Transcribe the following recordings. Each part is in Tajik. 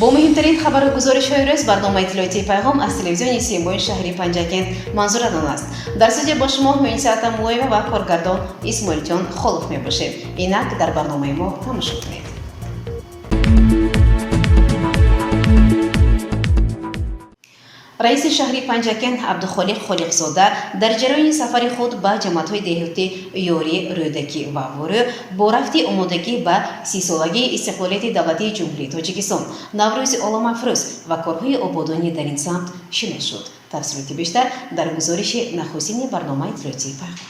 Бо муҳимтарин хабару гузоришҳои рӯз барномаи иттилоотии «Пайғом» аз телевизиони Симои шаҳри Панҷакент манзуратон аст. Дар студия бо шумо Муниса Атамуллоева ва коргардон Исмоилҷон Холов мебошем. Инак дар барномаи мо тамошо кунед. Раиси шаҳри Панҷакент Абдухолиқ Холиқзода дар ҷараёни сафари худ ба ҷамоатҳои деҳоти Ёрӣ, Рӯдакӣ ва Ворӯ бо рафти омодагӣ ба 30-солагии истиқлолияти давлатии Ҷумҳурии Тоҷикистон, Наврӯзи оламафрӯз ва корҳои ободонӣ дар ин самт шинос шуд. Тафсилоти бештар дар гузориши нахустини барномаи иттилоотии «Пайғом».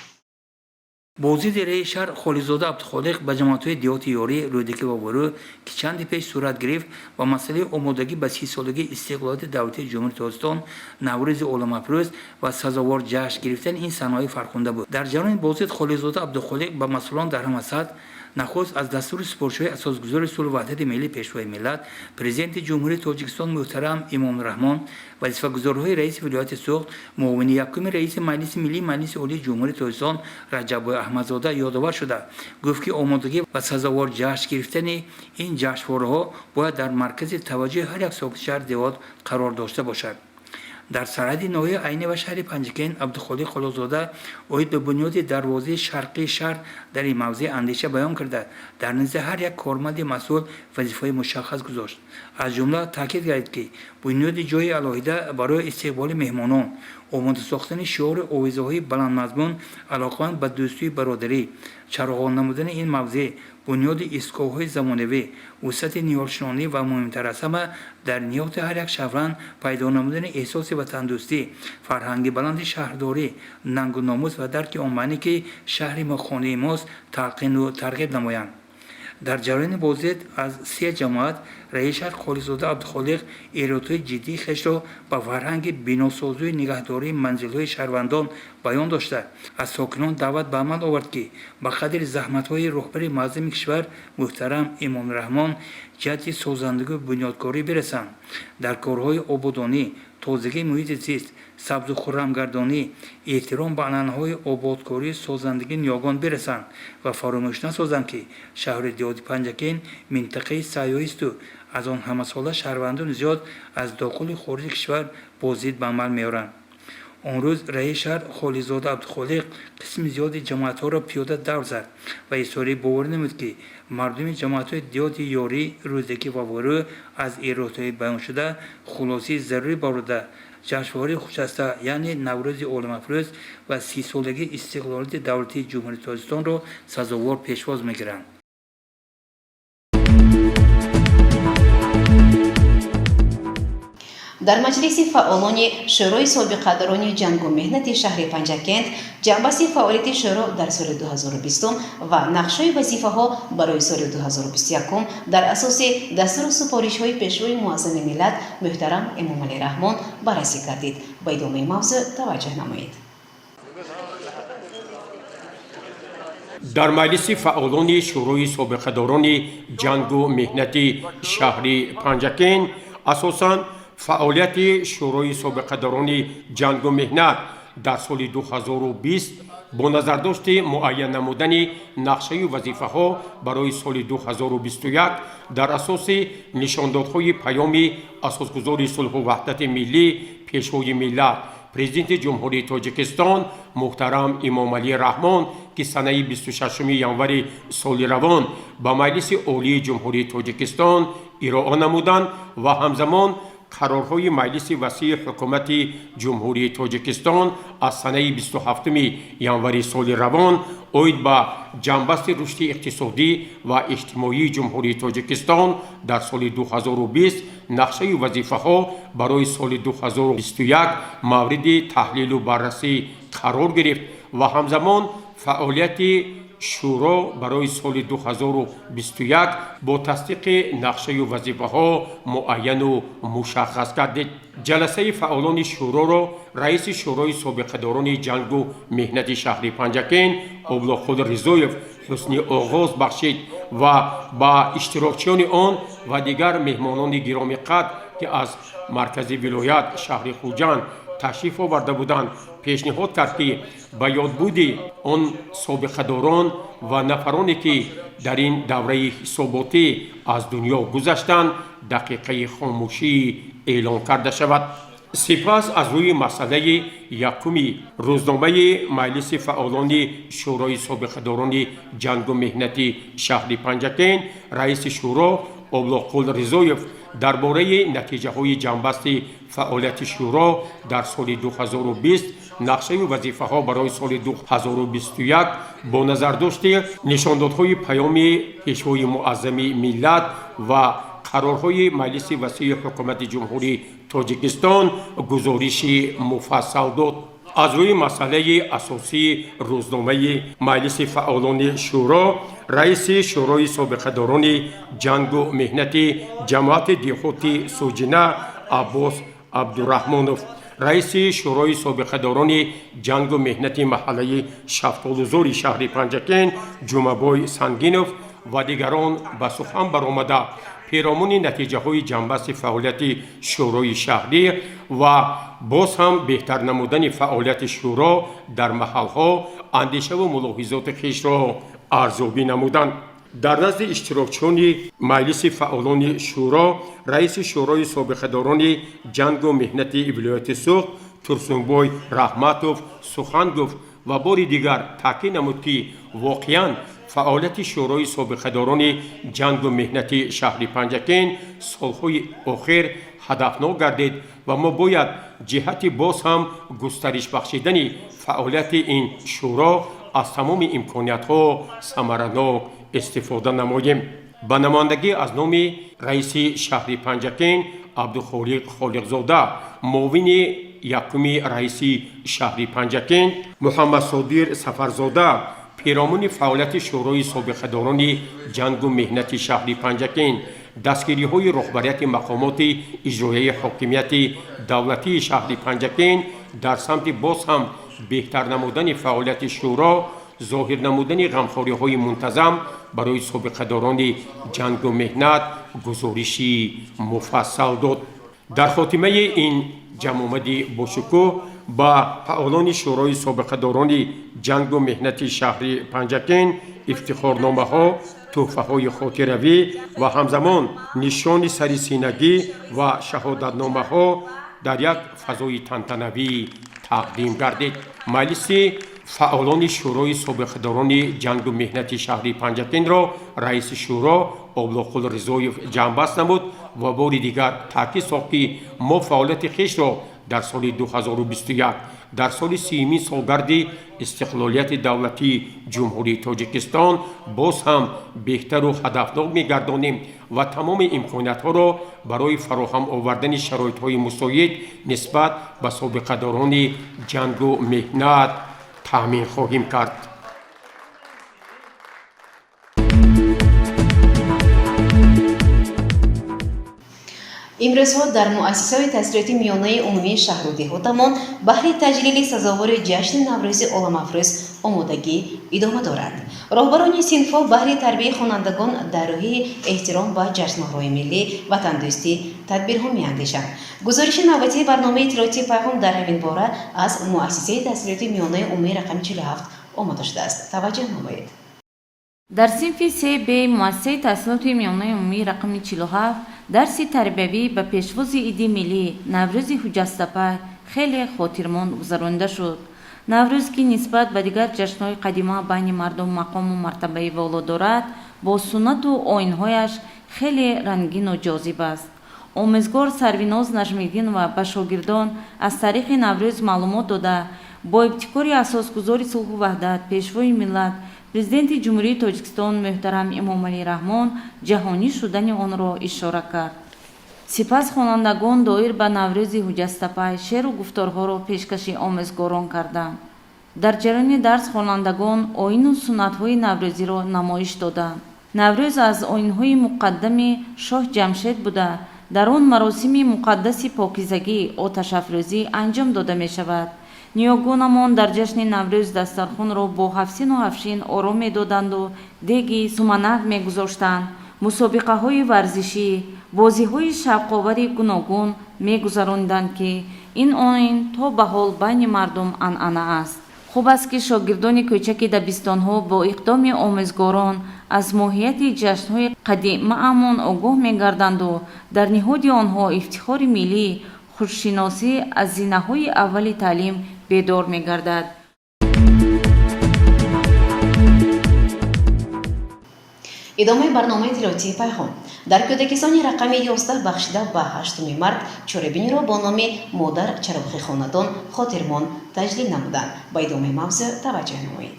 Боздиди раиси шаҳр Холиқзода Абдухолиқ ба ҷамоатҳои деҳоти Ёрӣ, Рӯдакӣ ва Ворӯ, ки чанде пеш сурат гирифт, ба масъалаи омодагӣ ба 30-солагии истиқлолияти давлатии Ҷумҳурии Тоҷикистон, Наврӯзи оламафрӯз ва сазовор ҷашн гирифтани ин санаҳои фархунда буд. Дар ҷараёни боздид Холиқзода Абдухолиқ ба масъулон дар ҳама сатҳ нахуст аз дастуру супоришҳои асосгузори сулҳу ваҳдати миллӣ, Пешвои миллат, Президенти Ҷумҳурии Тоҷикистон муҳтарам Эмомалӣ Раҳмон, вазифагузориҳои раиси вилояти Суғд, муовини якуми раиси Маҷлиси Миллии Маҷлиси Олии Ҷумҳурии Тоҷикистон Раҷаббой Аҳмадзода ёдовар шуда гуфт, ки омодагӣ ва сазовор ҷашн гирифтани ин ҷашнвораҳо бояд дар маркази таваҷҷӯҳи ҳар як сокини шаҳр деҳот қарор дошта бошад. Дар сарҳади ноҳияи Айнӣ ва шаҳри Панҷакент Абдухолиқ Холиқзода оид ба бунёди дарвозаи шарқии шаҳр дар ин мавзеъ андеша баён карда, дар назди ҳар як корманди масъул вазифаҳои мушаххас гузошт. Аз ҷумла таъкид гардид, ки бунёди ҷойи алоҳида барои истиқболи меҳмонон, омода сохтани шиору овезаҳои баландмазмун алоқаманд ба дӯстию бародарӣ, чароғон намудани ин мавзеъ, бунёди истгоҳҳои замонавӣ, вусъати ниҳолшинонӣ ва муҳимтар аз ҳама дар ниҳоти ҳар як шаҳрванд пайдо намудани эҳсоси ватандӯстӣ, фарҳанги баланди шаҳрдорӣ, нангу номус ва дарки он маъне, ки шаҳри мо хонаи мост, талқину тарғиб намоянд. Дар ҷараёни боздид аз се ҷамоат раиси шаҳр Холиқзода Абдухолиқ эродҳои ҷиддии хешро ба фарҳанги биносозию нигаҳдории манзилҳои шаҳрвандон баён дошта, аз сокинон даъват ба амал овард, ки ба қадри заҳматҳои роҳбари муаззами кишвар муҳтарам Эмомалӣ Раҳмон ҷиҳати созандагию бунёдкорӣ бирасанд, дар корҳои ободонӣ, тозагии муҳити зист, сабзу хуррамгардонӣ, эҳтиром ба анъанаҳои ободкорию созандагии ниёгон бирасанд ва фаромӯш насозанд, ки шаҳри деҳоти Панҷакент минтақаи сайёҳисту аз он ҳамасола шаҳрвандони зиёд аз дохилу хориҷи кишвар боздид ба амал меоранд. Он рӯз раиси шаҳр Холиқзода Абдухолиқ қисми зиёди ҷамоатҳоро пиёда давр зад ва изҳори боварӣ намуд, ки мардуми ҷамоатҳои деҳоти Ёрӣ, Рӯдакӣ ва Ворӯ аз эродҳои баёншуда хулосаи зарурӣ барода, ҷашнвораи хушаста, яъне Наврӯзи оламафрӯз ва 30-солагии истиқлолияти давлатии Ҷумҳурии Тоҷикистонро сазовор пешвоз мегиранд. Дар маҷлиси фаъолони Шӯрои собиқадорони ҷангу меҳнати шаҳри Панҷакент ҷанбасти фаъолияти шӯро дар соли 2020 ва нақшҳои вазифаҳо барои соли 2021 дар асоси дастуру супоришҳои Пешвои муаззами миллат муҳтарам Эмомалӣ Раҳмон баррасӣ гардид. Ба идомаи мавзӯъ таваҷҷӯҳ намоед. Дар маҷлиси фаъолони Шӯрои собиқадорони ҷангу меҳнати шаҳри Панҷакент асосан фаъолияти Шӯрои собиқадорони ҷангу меҳнат дар соли 2020 бо назардошти муайян намудани нақшаю вазифаҳо барои соли 2021 дар асоси нишондодҳои Паёми Асосгузори сулҳу ваҳдати миллӣ, Пешвои миллат, Президенти Ҷумҳурии Тоҷикистон муҳтарам Эмомалӣ Раҳмон, ки санаи 26 январи соли равон ба Маҷлиси Олии Ҷумҳурии Тоҷикистон ироа намуданд ва ҳамзамон қарорҳои Маҷлиси Васии Ҳукумати Ҷумҳурии Тоҷикистон аз санаи 27 январи соли равон оид ба ҷанбасти рушди иқтисодӣ ва иҷтимоии Ҷумҳурии Тоҷикистон дар соли 2020, нақшаю вазифаҳо барои соли 2021 мавриди таҳлилу баррасӣ қарор гирифт ва ҳамзамон фаъолияти шӯро барои соли 2021 бо тасдиқи нақшаю вазифаҳо муайяну мушаххас гардид. Ҷаласаи фаъолони шӯроро раиси Шӯрои собиқадорони ҷангу меҳнати шаҳри Панҷакент Облоқул Ризоев ҳусни оғоз бахшид ва ба иштирокчиёни он ва дигар меҳмонони гиромиқадр, ки аз маркази вилоят, шаҳри Хуҷанд ташриф оварда буданд, пешниҳод кард, ки ба ёдбуди он собиқадорон ва нафароне, ки дар ин давраи ҳисоботӣ аз дунё гузаштанд, дақиқаи хомӯшӣ эълон карда шавад. Сипас аз рӯи масъалаи якуми рӯзномаи маҷлиси фаъолони Шӯрои собиқадорони ҷангу меҳнати шаҳри Панҷакент раиси шӯро Облоқул Ризоев дар бораи натиҷаҳои ҷамъбасти фаъолияти шӯро дар соли 2020, нақшаю вазифаҳо барои соли 2021 бо назардошти нишондодҳои Паёми Пешвои Муаззами миллат ва қарорҳои Маҷлиси васеи Ҳукумати Ҷумҳурии Тоҷикистон гузориши муфассал дод. Аз рӯи масъалаи асосии рӯзномаи маҷлиси фаъолони шӯро раиси Шӯрои собиқадорони ҷангу меҳнати ҷамоати деҳоти Суҷина Аббос Абдураҳмонов, раиси Шӯрои собиқадорони ҷангу меҳнати маҳаллаи Шафтолузори шаҳри Панҷакент Ҷумабой Сангинов ва дигарон ба сухан баромада, перомуни натиҷаҳои ҷамъбасти фаъолияти шӯрои шаҳрӣ ва боз ҳам беҳтар намудани фаъолияти шӯро дар маҳалҳо андешаву мулоҳизоти хешро арзёбӣ намуданд. Дар назди иштирокчиёни маҷлиси фаъолони шӯро раиси Шӯрои собиқадорони ҷангу меҳнати вилояти Суғд Турсунбой Раҳматов сухан гуфт ва бори дигар таъкид намуд, ки воқеан фаъолияти Шӯрои собиқадорони ҷангу меҳнати шаҳри Панҷакент солҳои охир ҳадафнок гардид ва мо бояд ҷиҳати боз ҳам густариш бахшидани фаъолияти ин шӯро аз тамоми имкониятҳо самаранок истифода намоем. Ба намояндагӣ аз номи раиси шаҳри Панҷакент Абдухолиқ Холиқзода муовини якуми раиси шаҳри Панҷакент Муҳаммадсодир Сафарзода перомуни фаъолияти Шӯрои собиқадорони ҷангу меҳнати шаҳри Панҷакент, дастгириҳои роҳбарияти мақомоти иҷроияи ҳокимияти давлатии шаҳри Панҷакент дар самти боз ҳам беҳтар намудани фаъолияти шӯро, зоҳир намудани ғамхориҳои мунтазам барои собиқадорони ҷангу меҳнат гузориши муфассал дод. Дар хотимаи ин ҷамъомади бошукӯҳ ба фаъолони Шӯрои собиқадорони ҷангу меҳнати шаҳри Панҷакент ифтихорномаҳо, тӯҳфаҳои хотиравӣ ва ҳамзамон нишони сари синагӣ ва шаҳодатномаҳо дар як фазои тантанавӣ тақдим гардид. Маҷлиси фаъолони Шӯрои собиқадорони ҷангу меҳнати шаҳри Панҷакентро раиси шӯро Облоқул Ризоев ҷамъбаст намуд ва бори дигар таъкид сохт, ки мо фаъолияти хешро дар соли 2021, дар соли 30-умин солгарди истиқлолияти давлатии Ҷумҳурии Тоҷикистон боз ҳам беҳтару ҳадафнок мегардонем ва тамоми имкониятҳоро барои фароҳам овардани шароитҳои мусоид нисбат ба собиқадорони ҷангу меҳнат таъмин хоҳем кард. Имрӯзҳо дар муассисаҳои таҳсилоти миёнаи умумии шаҳру деҳотамон баҳри таҷлили сазовори ҷашни Наврӯзи оламафрӯз омодагӣ идома дорад. Роҳбарони синфҳо баҳри тарбияи хонандагон дар рӯҳи эҳтиром ба ҷашнҳои миллӣ, ватандӯстӣ тадбирҳо меандешанд. Гузориши навбатии барномаи иттилоотии Пайғом дар ҳамин бора аз муассисаи таҳсилоти миёнаи умумии рақами 47 омода шудааст. Таваҷҷӯҳ намоед. Дар синфи 3 Б муассисаи таҳсилоти миёнаи умумии рақами 47 дарси тарбиявӣ ба пешвози иди миллӣ Наврӯзи ҳуҷҷатстапай хеле хотирмон гузаронида шуд. Наврӯз, ки нисбат ба дигар ҷашнҳои қадима байни мардум мақому мартабаи воло дорад, бо суннату оинҳояш хеле рангину ҷозиб аст. Омӯзгор Сарвиноз Наҷмиддинова ба шогирдон аз таърихи Наврӯз маълумот дода, бо ибтикори асосгузори сулҳу ваҳдат, Пешвои миллат, Президенти Ҷумҳурии Тоҷикистон муҳтарам Эмомалӣ Раҳмон ҷаҳонӣ шудани онро ишора кард. Сипас хонандагон доир ба Наврӯзи ҳуҷҷатстапай шеъру гуфторҳоро пешкаши омӯзгорон карданд. Дар ҷараёни дарс хонандагон оину суннатҳои наврӯзиро намоиш доданд. Наврӯз аз оинҳои муқаддами шоҳ Ҷамшед буда, дар он маросими муқаддаси покизагӣ, оташафрӯзӣ анҷом дода мешавад. Ниёгонамон дар ҷашни Наврӯз дастархонро бо ҳафсину ҳафшин оро медоданду деги суманак мегузоштанд. Мусобиқаҳои варзишӣ, бозиҳои шавқовари гуногун мегузарониданд, ки ин оин то ба ҳол байни мардум анъана аст. Хуб аст, ки шогирдони кӯчаки дабистонҳо бо иқдоми омӯзгорон аз моҳияти ҷашнҳои қадимаамон огоҳ мегарданду дар ниҳоди онҳо ифтихори миллӣ, худшиносӣ аз зинаҳои аввали таълим бедор мегардад. Идомаи барномаи иттилоотии Пайғом. Дар кӯдакистони рақами 11 бахшида ба 8 март чорабиниро бо номи «Модар чароғи хонадон» хотирмон таҷлил намуданд. Ба идомаи мавзӯъ таваҷҷӯҳ намоед.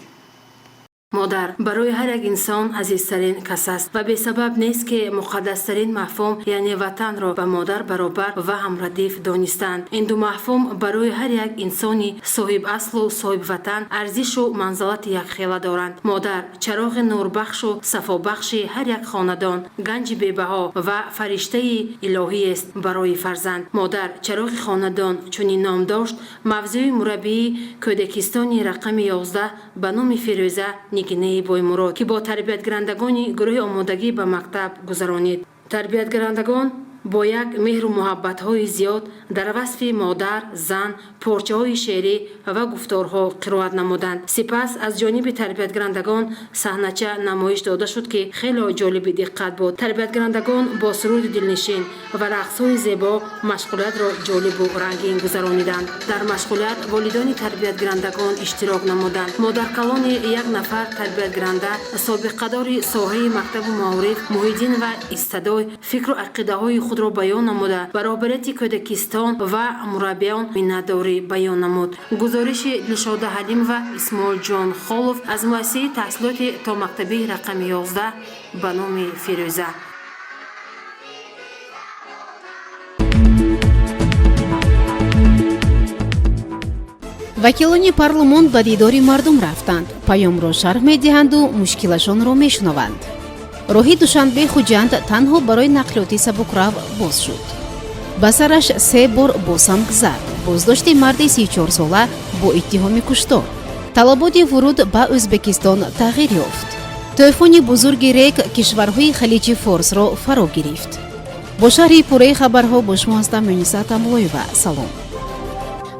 Модар барои ҳар як инсон азизтарин кас аст ва бесабаб нест, ки муқаддастарин мафҳум, яъне ватанро ба модар баробар ва ҳамрадиф донистанд. Ин ду мафҳум барои ҳар як инсони соҳибаслу соҳибватан арзишу манзалати якхела доранд. Модар чароғи нурбахшу сафобахши ҳар як хонадон, ганҷи бебаҳо ва фариштаи илоҳиест барои фарзанд. «Модар чароғи хонадон» чунин ном дошт мавзӯи мураббии кӯдакистони рақами 11 ба номи Фирӯза Нигинаи Боймурод, ки бо тарбиятгирандагони гурӯҳи омодагӣ ба мактаб гузаронид. Тарбиятгирандагон бо як меҳру муҳаббатҳои зиёд дар васфи модар, зан порчаҳои шеърӣ ва гуфторҳо қироат намуданд. Сипас аз ҷониби тарбиятгирандагон саҳнача намоиш дода шуд, ки хело ҷолиби диққат буд. Тарбиятгирандагон бо суруди дилнишин ва рақсҳои зебо машғулиятро ҷолибу рангин гузарониданд. Дар машғулият волидони тарбиятгирандагон иштирок намуданд. Модаркалони як нафар тарбиятгиранда, собиқадори соҳаи мактабу маориф Муҳиддин ва Истадой фикру ақидаҳои худро баён намуда, ба роҳбарияти кӯдакистон ва мураббиён миннатдорӣ баён намуд. Гузориши Дилшода Ҳалимова, Исмоилҷон Холов аз муассисаи таҳсилоти томактабии рақами 11 ба номи Фирӯза. Вакилони парлумон ба дидори мардум рафтанд, паёмро шарҳ медиҳанду мушкилашонро мешунаванд. Роҳи Душанбе Хуҷанд танҳо барои нақлиёти сабукрав боз шуд. Ба сараш се бор бо санг зад. Боздошти марди 34сола бо иттиҳоми куштор. Талаботи вуруд ба Ӯзбекистон тағйир ёфт. Тӯфони бузурги Рек кишварҳои Халиҷи Форсро фаро гирифт. Бо шарҳи пурраи хабарҳо бо шумо ҳастам Муниса Тамлоева. Салом.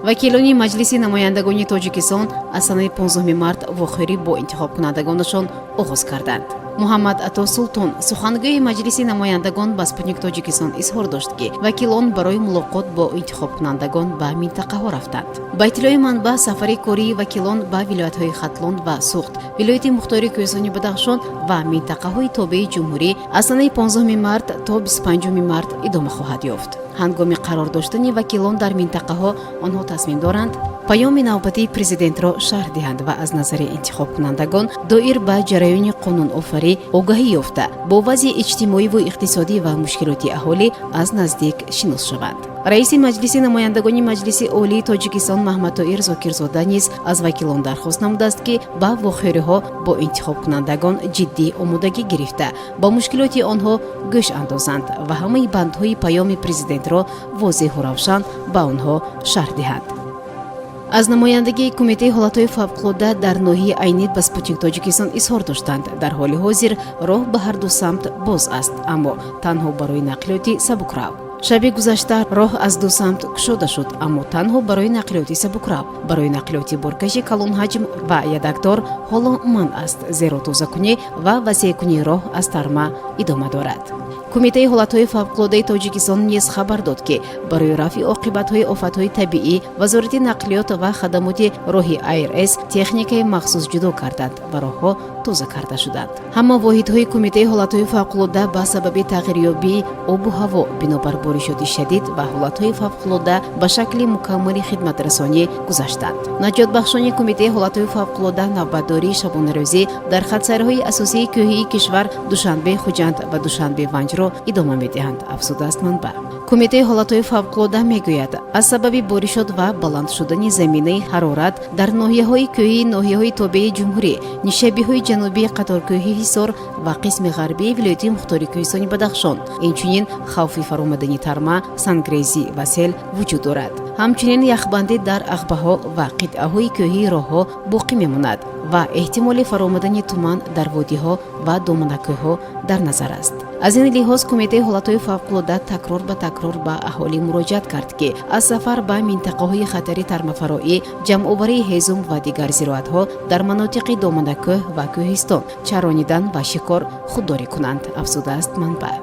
Вакилони Маҷлиси намояндагони Тоҷикистон аз санаи 15 март вохӯрӣ бо интихобкунандагонашон оғоз карданд. Муҳаммад Ато Султон, сухангӯи Маҷлиси намояндагон, ба Спутник Тоҷикистон изҳор дошт, ки вакилон барои мулоқот бо интихобкунандагон ба минтақаҳо рафтанд. Ба иттилои манбаъ, сафари кории вакилон ба вилоятҳои Хатлон ва Суғд, вилояти мухтори Кӯҳистони Бадахшон ва минтақаҳои тобеи ҷумҳурӣ аз санаи 15 март то 25 март идома хоҳад ёфт. Ҳангоми қарор доштани вакилон дар минтақаҳо онҳо тасмим доранд паёми навбатии президентро шарҳ диҳанд ва аз назари интихобкунандагон доир ба ҷараёни қонунофарӣ огаҳӣ ёфта, бо вазъи иҷтимоиву иқтисодӣ ва мушкилоти аҳолӣ аз наздик шинос шаванд. Раиси Маҷлиси намояндагони Маҷлиси Олии Тоҷикистон Маҳмадтоир Зокирзода низ аз вакилон дархост намудааст, ки ба вохӯриҳо бо интихобкунандагон ҷиддӣ омодагӣ гирифта, ба мушкилоти онҳо гӯш андозанд ва ҳамаи бандҳои паёми президентро возеҳу равшан ба онҳо шарҳ диҳанд. Аз намояндагии Кумитаи ҳолатҳои фавқулодда дар ноҳияи Айнӣ ба Спутник Тоҷикистон изҳор доштанд: дар ҳоли ҳозир роҳ ба ҳарду самт боз аст, аммо танҳо барои нақлиёти сабукрав. Шаби гузашта роҳ аз ду самт кушода шуд, аммо танҳо барои нақлиёти сабукрав. Барои нақлиёти боркаши калонҳаҷм ва ядакдор ҳоло манъ аст, зеро тозакунӣ ва васеъкунии роҳ аз тарма идома дорад. Кумитаи ҳолатҳои фавқулоддаи Тоҷикистон низ хабар дод, ки барои рафъи оқибатҳои офатҳои табиӣ Вазорати нақлиёт ва хадамоти роҳи АРС техникаи махсус ҷудо карданд ва роҳҳо тоза карда шуданд. Ҳама воҳидҳои Кумитаи ҳолатҳои фавқулодда ба сабаби тағйирёбии обу ҳаво бинобар боришоти шадид ва ҳолатҳои фавқулодда ба шакли мукаммали хидматрасонӣ гузаштанд. Наҷотбахшони Кумитаи ҳолатҳои фавқулодда навбатдории шабонарӯзӣ дар хатсайрҳои асосии кӯҳии кишвар Душанбе Хуҷанд ва Душанбе Ванҷро идома медиҳанд, афзудааст манбаъ. Кумитаи ҳолатҳои фавқулодда мегӯяд, аз сабаби боришот ва баланд шудани заминаи ҳарорат дар ноҳияҳои кӯҳии ноҳияҳои тобеи ҷумҳурӣ, нишебиҳои ҷанубии қаторкӯҳи Ҳисор ва қисми ғарбии вилояти мухтори Кӯҳистони Бадахшон, инчунин хавфи фаромадани тарма, сангрезӣ ва сел вуҷуд дорад. Ҳамчунин яхбандӣ дар ағбаҳо ва қитъаҳои кӯҳии роҳҳо боқӣ мемонад ва эҳтимоли фаромадани туман дар водиҳо ва доманакӯҳҳо дар назар аст. Аз ин лиҳоз Кумитаи ҳолатҳои фавқулода такрор ба такрор ба аҳолӣ муроҷиат кард, ки аз сафар ба минтақаҳои хатари тармафароӣ, ҷамъоварии ҳезум ва дигар зироатҳо дар манотиқи доманакӯҳ ва кӯҳистон, чаронидан ва шикор худдорӣ кунанд, афзудааст манбаъ.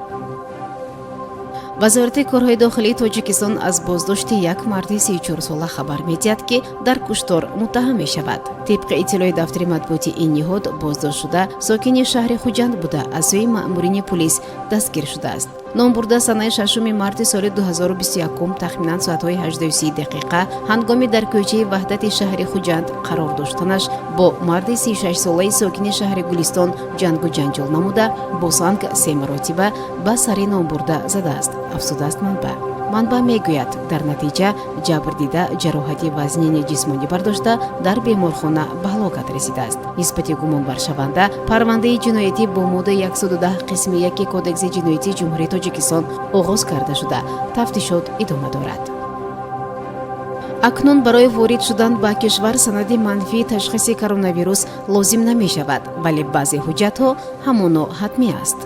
Вазорати корҳои дохилии Тоҷикистон аз боздошти як марди 34сола хабар медиҳад, ки дар куштор муттаҳам мешавад. Тибқи иттилои дафтари матбуоти ин ниҳод, боздоштшуда сокини шаҳри Хуҷанд буда, аз сӯи маъмурини пулис дастгир шудааст. Номбурда санаи 6 марти соли 2021 тахминан соатҳои 8:30 дақиқа ҳангоми дар кӯчаи Ваҳдати шаҳри Хуҷанд қарор доштанаш бо марди 36солаи сокини шаҳри Гулистон ҷангу ҷанҷол намуда, бо санг се маротиба ба сари номбурда задааст, афзудааст манбаъ. Манбаъ мегӯяд, дар натиҷа ҷабрдида ҷароҳати вазнини ҷисмонӣ бардошта, дар беморхона ба ҳалокат расидааст. Нисбати гумонбаршаванда парвандаи ҷиноятӣ бо моддаи 110 қисми 1 Кодекси ҷиноятии Ҷумҳурии Тоҷикистон оғоз карда шуда, тафтишот идома дорад. Акнун барои ворид шудан ба кишвар санади манфии ташхиси коронавирус лозим намешавад, вале баъзе ҳуҷҷатҳо ҳамоно ҳатмӣ аст.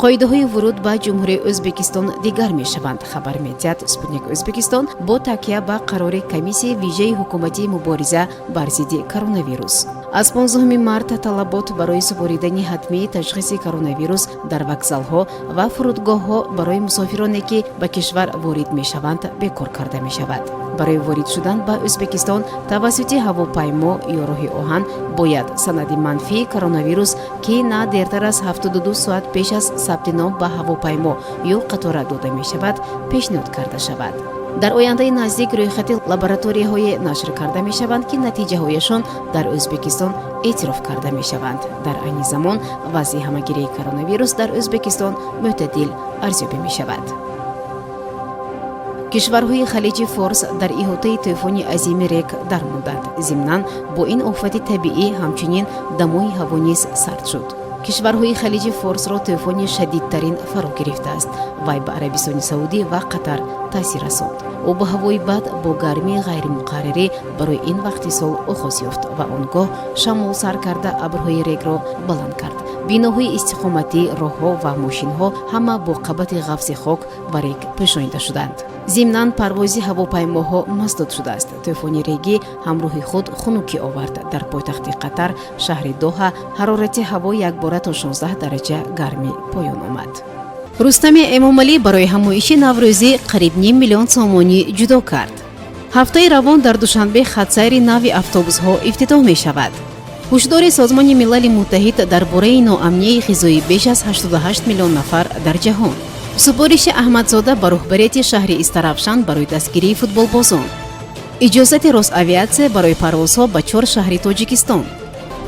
Қоидаҳои вуруд ба Ҷумҳурии Ӯзбекистон дигар мешаванд, хабар медиҳад «Спутник Ӯзбекистон» бо такя ба қарори комиссияи вижаи ҳукуматии мубориза бар зидди коронавирус. Аз 15 март талабот барои супоридани ҳатмии ташхиси коронавирус дар вокзалҳо ва фурудгоҳҳо барои мусофироне, ки ба кишвар ворид мешаванд, бекор карда мешавад. Барои ворид шудан ба Ӯзбекистон тавассути ҳавопаймо ё роҳи оҳан бояд санади манфии коронавирус, ки на дертар аз 72 соат пеш аз сабти ном ба ҳавопаймо ё қатора дода мешавад, пешниҳод карда шавад. Дар ояндаи наздик рӯйхати лабораторияҳое нашр карда мешаванд, ки натиҷаҳояшон дар Ӯзбекистон эътироф карда мешаванд. Дар айни замон вазъи ҳамагирии коронавирус дар Ӯзбекистон мӯътадил арзёбӣ мешавад. Кишварҳои Халиҷи Форс дар иҳотаи тӯфони азими Рег дармонданд. Зимнан бо ин офати табиӣ ҳамчунин дамои ҳаво низ сард шуд. Кишварҳои Халиҷи Форсро тӯфони шадидтарин фаро гирифтааст. Вай ба Арабистони Саудӣ ва Қатар таъсир расонд. Обу ҳавои бад бо гармии ғайримуқаррарӣ барои ин вақти сол оғоз ёфт ва он гоҳ шамол сар карда, абрҳои регро баланд кард. Биноҳои истиқоматӣ, роҳҳо ва мошинҳо ҳама бо қабати ғафзи хок ва рег пӯшонида шуданд. Зимнан парвози ҳавопаймоҳо масдуд шудааст. Тӯфони регӣ ҳамроҳи худ хунукӣ овард. Дар пойтахти Қатар, шаҳри Доҳа, ҳарорати ҳаво якбора то 16 дараҷа гармӣ поён омад. Рустами Эмомалӣ барои ҳамоиши наврӯзӣ қариб ним миллион сомонӣ ҷудо кард. Ҳафтаи равон дар Душанбе хатсайри нави автобусҳо ифтитоҳ мешавад. Ҳушдори Созмони Милали Муттаҳид дар бораи ноамнияи ғизоии беш аз 88 миллион нафар дар ҷаҳон. Супориши Аҳмадзода ба роҳбарияти шаҳри Истаравшан барои дастгирии футболбозон. Иҷозати Росавиатсия барои парвозҳо ба чор шаҳри Тоҷикистон.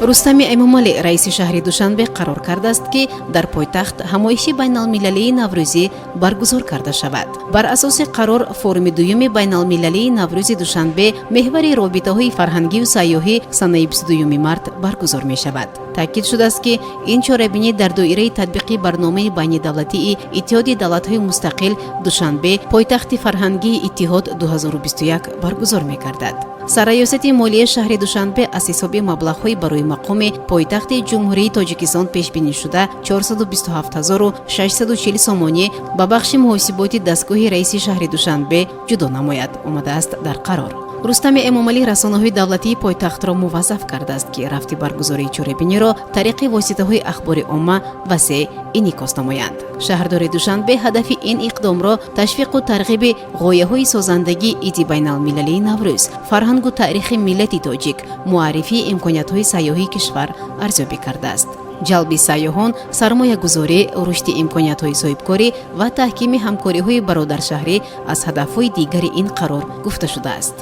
Рустами Эмомалӣ, раиси шаҳри Душанбе, қарор кардааст, ки дар пойтахт ҳамоиши байналмилалии наврӯзӣ баргузор карда шавад. Бар асоси қарор, форуми дуюми байналмилалии наврӯзи Душанбе, меҳвари робитаҳои фарҳангию сайёҳӣ, санаи 22 март баргузор мешавад. Таъкид шудааст, ки ин чорабинӣ дар доираи татбиқи барномаи байнидавлатии Иттиҳоди давлатҳои мустақил «Душанбе — пойтахти фарҳангии иттиҳод 2021» баргузор мегардад. Сарраёсати молияи шаҳри Душанбе аз ҳисоби маблағҳои барои мақоми пойтахти Ҷумҳурии Тоҷикистон пешбинӣ шуда 427 640 сомонӣ ба бахши муҳосиботи дастгоҳи раиси шаҳри Душанбе ҷудо намояд, омадааст дар қарор. Рустами Эмомалӣ расонаҳои давлатии пойтахтро муваззаф кардааст, ки рафти баргузории чорабиниро тариқи воситаҳои ахбори омма васеъ инъикос намоянд. Шаҳрдори Душанбе ҳадафи ин иқдомро ташвиқу тарғиби ғояҳои созандагии иди байналмилалии Наврӯз, фарҳангу таърихи миллати тоҷик, муаррифии имкониятҳои сайёҳии кишвар арзёбӣ кардааст. Ҷалби сайёҳон, сармоягузорӣ, рушди имкониятҳои соҳибкорӣ ва таҳкими ҳамкориҳои бародаршаҳрӣ аз ҳадафҳои дигари ин қарор гуфта шудааст.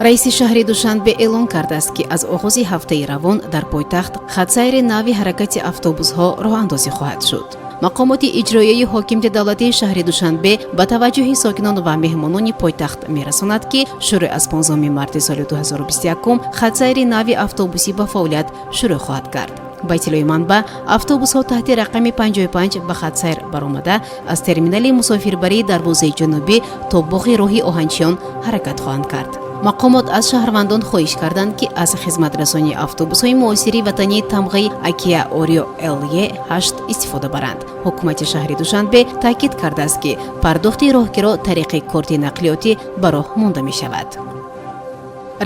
Раиси шаҳри Душанбе эълон кардааст, ки аз оғози ҳафтаи равон дар пойтахт хатсайри нави ҳаракати автобусҳо роҳандозӣ хоҳад шуд. Мақомоти иҷроияи ҳокимияти давлатии шаҳри Душанбе ба таваҷҷӯҳи сокинон ва меҳмонони пойтахт мерасонад, ки шурӯъ аз 15 марти соли 2021 хатсайри нави автобусӣ ба фаъолият шурӯъ хоҳад кард. Ба иттилои манбаъ, автобусҳо таҳти рақами 55 ба хатсайр баромада, аз терминали мусофирбарии дарвозаи ҷанубӣ то боғи роҳи оҳанчиён ҳаракат хоҳанд кард. Мақомот аз шаҳрвандон хоҳиш карданд, ки аз хизматрасонии автобусҳои муосири ватании тамғаи Акия Орио ЛЕ 8 истифода баранд. Ҳукумати шаҳри Душанбе таъкид кардааст, ки пардохти роҳкиро тариқи корти нақлиётӣ ба роҳ монда мешавад.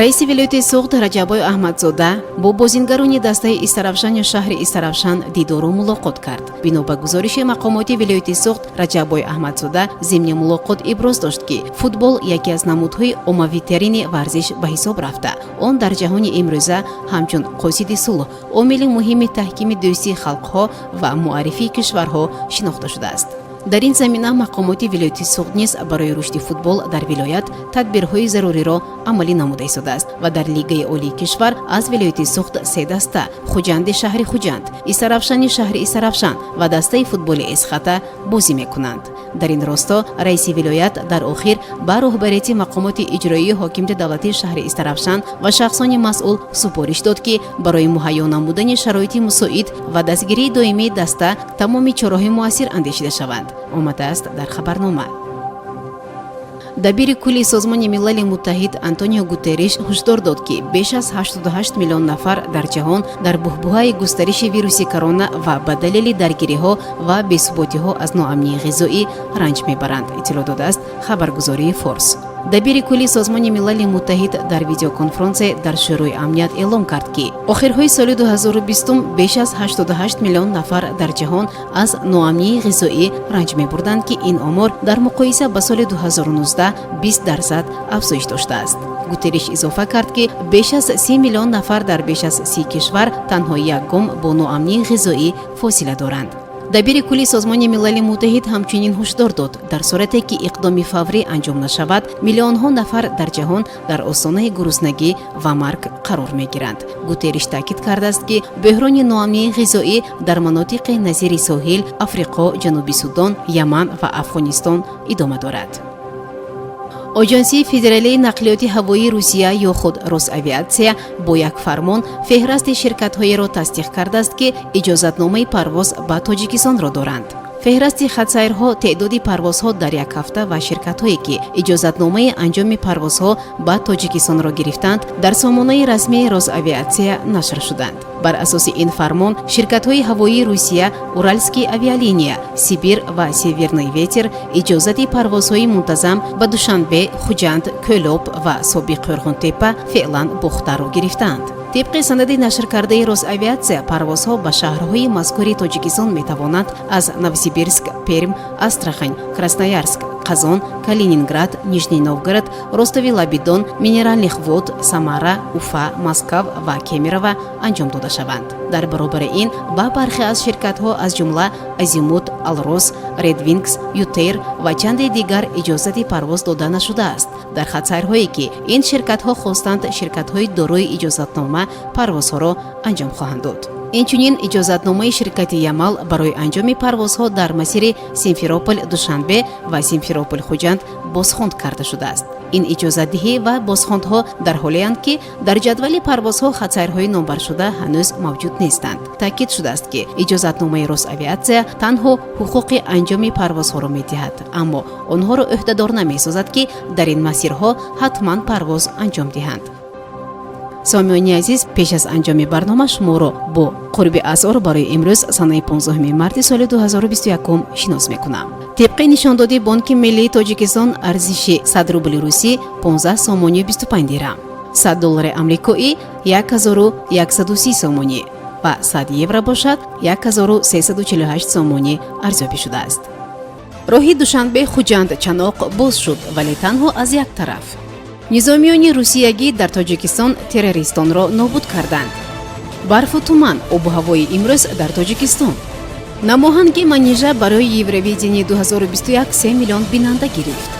Раиси вилояти Суғд Раҷаббой Аҳмадзода бо бозингарони дастаи Истаравшани шаҳри Истаравшан дидору мулоқот кард. Бино ба гузориши мақомоти вилояти Суғд, Раҷаббой Аҳмадзода зимни мулоқот иброз дошт, ки футбол яке аз намудҳои оммавитарини варзиш ба ҳисоб рафта, он дар ҷаҳони имрӯза ҳамчун қосиди сулҳ, омили муҳими таҳкими дӯстии халқҳо ва муаррифии кишварҳо шинохта шудааст. Дар ин замина мақомоти вилояти Суғд низ барои рушди футбол дар вилоят тадбирҳои заруриро амалӣ намуда истодааст ва дар Лигаи олии кишвар аз вилояти Суғд се даста: Хуҷанди шаҳри Хуҷанд, Истаравшани шаҳри Истаравшан ва дастаи футболи Эсхата бозӣ мекунанд. Дар ин росто раиси вилоят дар охир ба роҳбарияти мақомоти иҷроии ҳокимияти давлатии шаҳри Истаравшан ва шахсони масъул супориш дод, ки барои муҳайё намудани шароити мусоид ва дастгирии доимии даста тамоми чораҳои муассир андешида шаванд, омадааст дар хабарнома. Дабири кулли Созмони Милали Муттаҳид Антонио Гутерриш ҳушдор дод, ки беш аз 88 миллион нафар дар ҷаҳон дар буҳбуҳаи густариши вируси корона ва ба далели даргириҳо ва бесуботиҳо аз ноамнии ғизоӣ ранҷ мебаранд, иттилоъ додааст хабаргузории Форс. Дабири кулли Созмони Милали Муттаҳид дар видеоконфронсе дар Шӯрои Амният эълом кард, ки охирҳои соли 2020 беш аз 88 миллион нафар дар ҷаҳон аз ноамнии ғизоӣ ранҷ мебурданд, ки ин омор дар муқоиса ба соли 2019 20% афзоиш доштааст. Гутерриш изофа кард, ки беш аз 30 миллион нафар дар беш аз 30 кишвар танҳо як гом бо ноамнии ғизоӣ фосила доранд. Дабири кулли Созмони Милали Муттаҳид ҳамчунин ҳушдор дод, дар сурате ки иқдоми фаврӣ анҷом нашавад, миллионҳо нафар дар ҷаҳон дар остонаи гуруснагӣ ва марг қарор мегиранд. Гутерриш таъкид кардааст, ки бӯҳрони ноамнии ғизоӣ дар манотиқи назири Соҳил Африқо, Ҷануби Судон, Яман ва Афғонистон идома дорад. Оҷансии федералии нақлиёти ҳавоии Русия ё худ Росавиатсия бо як фармон феҳрасти ширкатҳоеро тасдиқ кардааст, ки иҷозатномаи парвоз ба Тоҷикистонро доранд. Феҳрасти хатсайрҳо, теъдоди парвозҳо дар як ҳафта ва ширкатҳое, ки иҷозатномаи анҷоми парвозҳо ба Тоҷикистонро гирифтанд, дар сомонаи расмии Росавиатсия нашр шуданд. Бар асоси ин фармон, ширкатҳои ҳавоии Русия Уральские авиалиния, Сибир ва Северный ветер иҷозати парвозҳои мунтазам ба Душанбе, Хуҷанд, Кӯлоб ва собиқ Қӯрғонтеппа, феълан Бохтарро гирифтаанд. Тибқи санади нашркардаи Росавиатсия, парвозҳо ба шаҳрҳои мазкури Тоҷикистон метавонанд аз Новосибирск, Перм, Астрахань, Красноярск, Қазон, Калининград, Нижний Новгород, Ростови лаби Дон, Минеральных Вод, Самара, Уфа, Москав ва Кемерово анҷом дода шаванд. Дар баробари ин ба бархе аз ширкатҳо, аз ҷумла Азимут, Алрос, Редвингс, Ютэйр ва чанде дигар иҷозати парвоз дода нашудааст. Дар хатсайрҳое, ки ин ширкатҳо хостанд, ширкатҳои дорои иҷозатнома парвозҳоро анҷом хоҳанд дод. Инчунин иҷозатномаи ширкати Ямал барои анҷоми парвозҳо дар масири Симферопол Душанбе ва Симферопол Хуҷанд бозхонд карда шудааст. Ин иҷозатдиҳӣ ва бозхондҳо дар ҳолеанд, ки дар ҷадвали парвозҳо хатсайрҳои номбаршуда ҳанӯз мавҷуд нестанд. Таъкид шудааст, ки иҷозатномаи Росавиатсия танҳо ҳуқуқи анҷоми парвозҳоро медиҳад, аммо онҳоро ӯҳдадор намесозад, ки дар ин масирҳо ҳатман парвоз анҷом диҳанд. Сомиёни азиз, пеш аз анҷоми барнома шуморо бо қурби асъор барои имрӯз, санаи 15 марти соли 2021, шинос мекунам. Тибқи нишондоди Бонки Миллии Тоҷикистон, арзиши 100 рубли русӣ 15 сомонию 25 дирам, 100 доллари амрикоӣ 1130 сомонӣ ва 100 евро бошад 1348 сомонӣ арзёбӣ шудааст. Роҳи Душанбе Хуҷанд Чаноқ боз шуд, вале танҳо аз як тараф. Низомиёни русиягӣ дар Тоҷикистон террористонро нобуд карданд. Барфу туман: обу ҳавои имрӯз дар Тоҷикистон. Намоҳанги Манижа барои Евровидение 2021 3 миллион бинанда гирифт.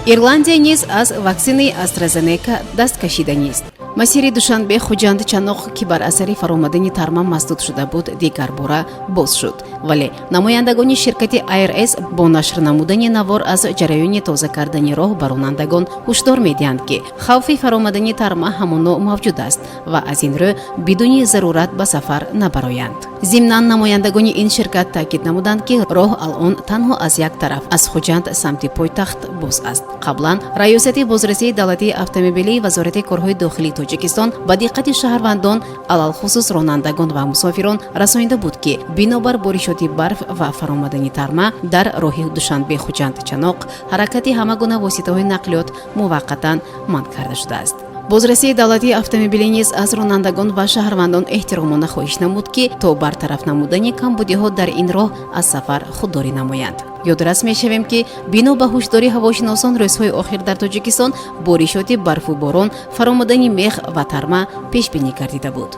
Ирландия низ аз ваксинаи Астразенека даст кашиданист. Масири Душанбе Хуҷанд Чаноқ, ки бар асари фаромадани тарма масдуд шуда буд, дигарбора боз шуд. Вале намояндагони ширкати АРС бо нашр намудани навор аз ҷараёни тоза кардани роҳ ба ронандагон ҳушдор медиҳанд, ки хавфи фаромадани тарма ҳамоно мавҷуд аст ва аз ин рӯ бидуни зарурат ба сафар набароянд. Зимнан, намояндагони ин ширкат таъкид намуданд, ки роҳ алон танҳо аз як тараф, аз Хуҷанд самти пойтахт, боз аст. Қаблан Раёсати бозрасии давлатии автомобилии Вазорати корҳои дохилии Тоҷикистон ба диққати шаҳрвандон, алалхусус ронандагон ва мусофирон, расонида буд, ки бинобар боришоти барф ва фаромадани тарма дар роҳи Душанбе Хуҷанд Чаноқ ҳаракати ҳама гуна воситаҳои нақлиёт муваққатан манъ карда шудааст. Бозрасии давлатии автомобилӣ низ аз ронандагон ва шаҳрвандон эҳтиромона хоҳиш намуд, ки то бартараф намудани камбудиҳо дар ин роҳ аз сафар худдорӣ намоянд. Ёдрас мешавем, ки бино ба ҳушдори ҳавошиносон, рӯзҳои охир дар Тоҷикистон боришоти барфу борон, фаромадани мех ва тарма пешбинӣ гардида буд.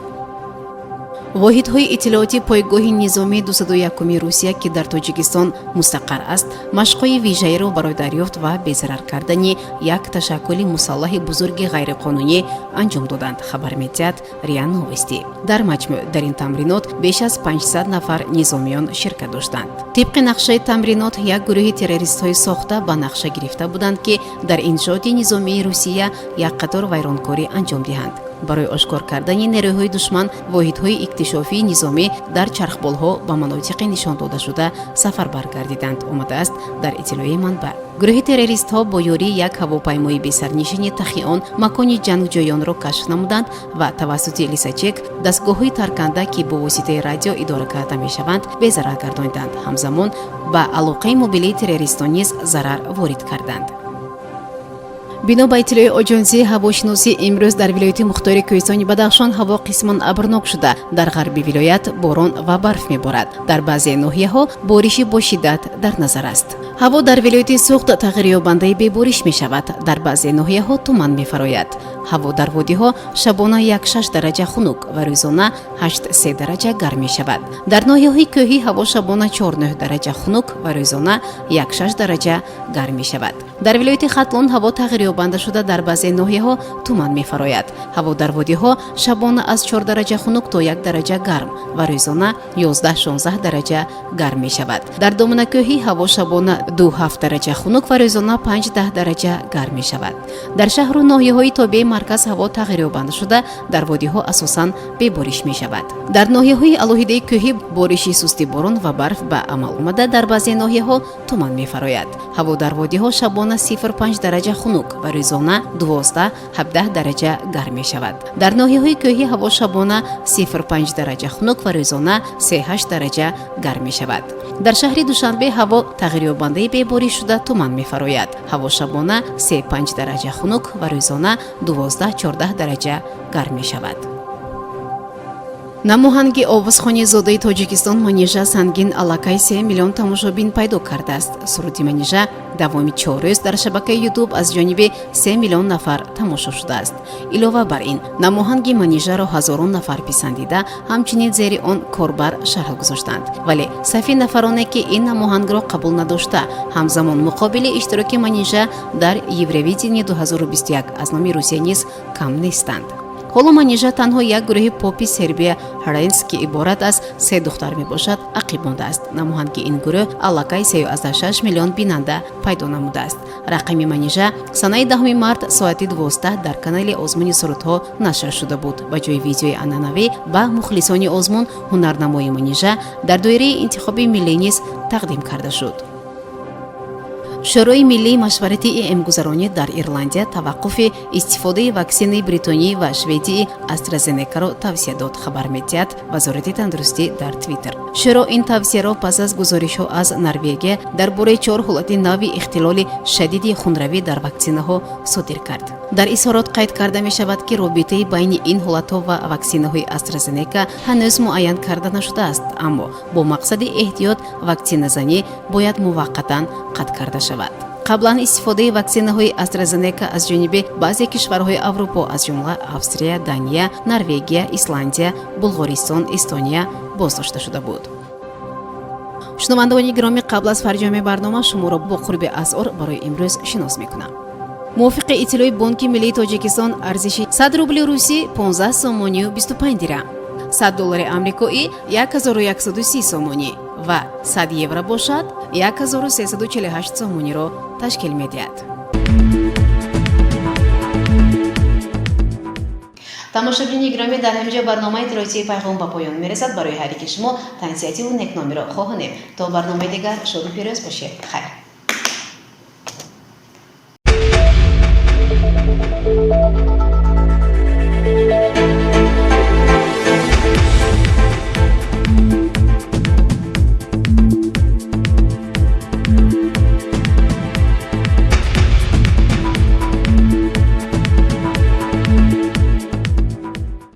Воҳидҳои иттилоотии пойгоҳи низомии 201-уми Русия, ки дар Тоҷикистон мустақар аст, машқҳои вижаиро барои дарёфт ва безарар кардани як ташаккули мусаллаҳи бузурги ғайриқонунӣ анҷом доданд, хабар медиҳад РИА Новости. Дар маҷмӯъ дар ин тамринот беш аз 500 нафар низомиён ширкат доштанд. Тибқи нақшаи тамринот, як гурӯҳи террористҳои сохта ба нақша гирифта буданд, ки дар иншооти низомии Русия як қатор вайронкорӣ анҷом диҳанд. Барои ошкор кардани нерӯҳои душман воҳидҳои иктишофии низомӣ дар чархболҳо ба манотиқи нишон додашуда сафарбар гардиданд, омадааст дар иттилои манбаъ. Гурӯҳи террористҳо бо ёрии як ҳавопаймои бесарнишини Тахион макони ҷангҷӯёнро кашф намуданд ва тавассути Лисачек дастгоҳҳои тарканда, ки бо воситаи радио идора карда мешаванд, безарар гардониданд. Ҳамзамон ба алоқаи мобилии террористон низ зарар ворид карданд. Бино ба иттилои оҷонсии ҳавошиносӣ, имрӯз дар вилояти мухтори кӯҳистони Бадахшон ҳаво қисман абрнок шуда, дар ғарби вилоят борон ва барф меборад. Дар баъзе ноҳияҳо бориши бо шиддат дар назар аст. Ҳаво дар вилояти Суғд тағйирёбандаи бебориш мешавад. Дар баъзе ноҳияҳо туман мефарояд. Ҳаво дар водиҳо шабона 1-6 дараҷа хунук ва рӯзона 8-3 дараҷа гарм мешавад. Дар ноҳияҳои кӯҳӣ ҳаво шабона 4-9 дараҷа хунук ва рӯзона 1-6 дараҷа гарм мешавад. Дар вилояти Хатлон ҳаво тағйирёбанда шуда, дар баъзе ноҳияҳо туман мефарояд. Ҳаво дар водиҳо шабона аз 4 дараҷа хунук то 1 дараҷа гарм ва рӯзона 11-16 дараҷа гарм мешавад. Дар доманакӯҳӣ ҳаво шабона 2-7 дараҷа хунук ва рӯзона 5-10 дараҷа гарм мешавад. Дар шаҳру ноҳияҳои тобеи марказ ҳаво тағйирёбанда шуда, дар водиҳо асосан бебориш мешавад. Дар ноҳияҳои алоҳидаи кӯҳӣ бориши сусти борон ва барф ба амал омада, дар баъзе ноҳияҳо туман мефарояд. Ҳаво дар водиҳо шабона 0,5 дараҷа хунук ва рӯзона 12-17 дараҷа гарм мешавад. Дар ноҳияҳои кӯҳӣ ҳаво шабона 0,5 дараҷа хунук ва рӯзона 3-8 дараҷа гарм мешавад. Дар шаҳри Душанбе ҳаво тағйирёбандаи бебориш шуда, туман мефарояд. Ҳаво шабона 3-5 дараҷа хунук ва рӯзона 12-14 дараҷа гарм мешавад. Намоҳанги овозхони зодаи Тоҷикистон Манижа Сангин аллакай 3 миллион тамошобин пайдо кардааст. Суруди Манижа давоми 4 рӯз дар шабакаи Ютуб аз ҷониби 3 миллион нафар тамошо шудааст. Илова бар ин, намоҳанги Манижаро ҳазорон нафар писандида, ҳамчунин зери он корбар шарҳ гузоштанд. Вале сафи нафароне, ки ин намоҳангро қабул надошта, ҳамзамон муқобили иштироки Манижа дар Евровидение 2021 аз номи Русия низ кам нестанд. Ҳоло Манижа танҳо як гурӯҳи попи Сербия Ренс, ки иборат аз се духтар мебошад, ақиб мондааст. Намоҳанги ин гурӯҳ аллакай 3,6 миллион бинанда пайдо намудааст. Рақами Манижа санаи 10 март соати 12 дар канали озмуни сурудҳо нашр шуда буд. Ба ҷои видеои анъанавӣ ба мухлисони озмун ҳунарнамои Манижа дар доираи интихоби миллӣ низ тақдим карда шуд. Шӯрои миллии машварати эмгузаронӣ дар Ирландия таваққуфи истифодаи ваксинаи бритонӣ ва шведии Астразенекаро тавсия дод, хабар медиҳад Вазорати тандурустӣ дар Твиттер. Шӯро ин тавсияро пас аз гузоришҳо аз Норвегия дар бораи чор ҳолати нави ихтилоли шадиди хунравӣ дар ваксинаҳо содир кард. Дар изҳорот қайд карда мешавад, ки робитаи байни ин ҳолатҳо ва ваксинаҳои Астразенека ҳанӯз муайян карда нашудааст, аммо бо мақсади эҳтиёт ваксиназанӣ бояд муваққатан қатъ карда шавад. Қаблан истифодаи ваксинаҳои Астразенека аз ҷониби баъзе кишварҳои Аврупо, аз ҷумла Австрия, Дания, Норвегия, Исландия, Булғористон, Эстония боздошта шуда буд. Шунавандагони гиромӣ, қабл аз фарҷоми барнома шуморо бо қурби асъор барои имрӯз шинос мекунам. Мувофиқи иттилои Бонки миллии Тоҷикистон, арзиши 100 рубли русӣ 15 сомонию 25 дирам, 100 доллари амрикоӣ 1130 сомонӣ ва 100 евро бошад 1348 сомониро ташкил медиҳад. Тамошобини гиромӣ, дар ҳамин ҷо барномаи иттилоотии «Пайғом» ба поён мерасад. Барои ҳар яки шумо тансиҳативу некномиро хоҳонем. То барномаи дигар шоду пирӯз бошед. Хайр.